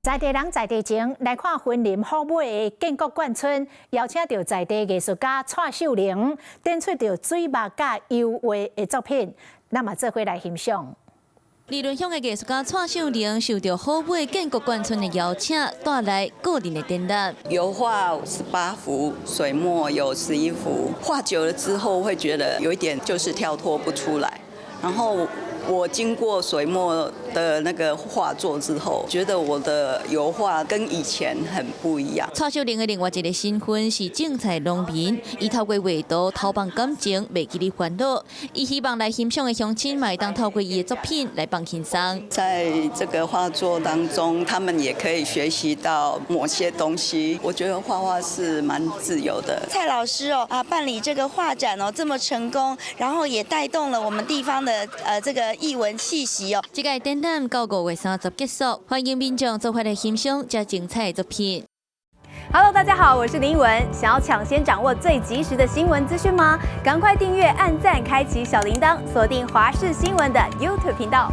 在地人在地情，來看雲林虎尾的建國貫村，邀請著在地藝術家蔡秀玲，展出著水墨佮油畫的作品，咱嘛做伙來欣賞。二崙鄉的藝術家蔡秀玲受著虎尾建國貫村的邀請，帶來個人的展覽。油畫18幅，水墨有11幅。畫久了之後，會覺得有一點就是跳脫不出來，然後我經過水墨的那個畫作之後，覺得我的油畫跟以前很不一樣。蔡秀玲的另外一个身份是種菜農民，伊透過畫圖投放感情，袂記得煩惱。伊希望來欣賞的鄉親，嘛會當透過伊的作品來放輕鬆。在這個畫作當中，他們也可以學習到某些東西。我覺得畫畫是蠻自由的。蔡老師哦啊，辦理這個畫展哦這麼成功，然後也帶動了我們地方的這個藝文氣息哦。這个展覽到5月30結束，歡迎民眾做伙來欣賞這精彩的作品。 Hello，大家好，我是林文。想要搶先掌握最及時的新聞資訊嗎？趕快訂閱、按讚、開啟小鈴鐺，鎖定華視新聞的 YouTube 頻道。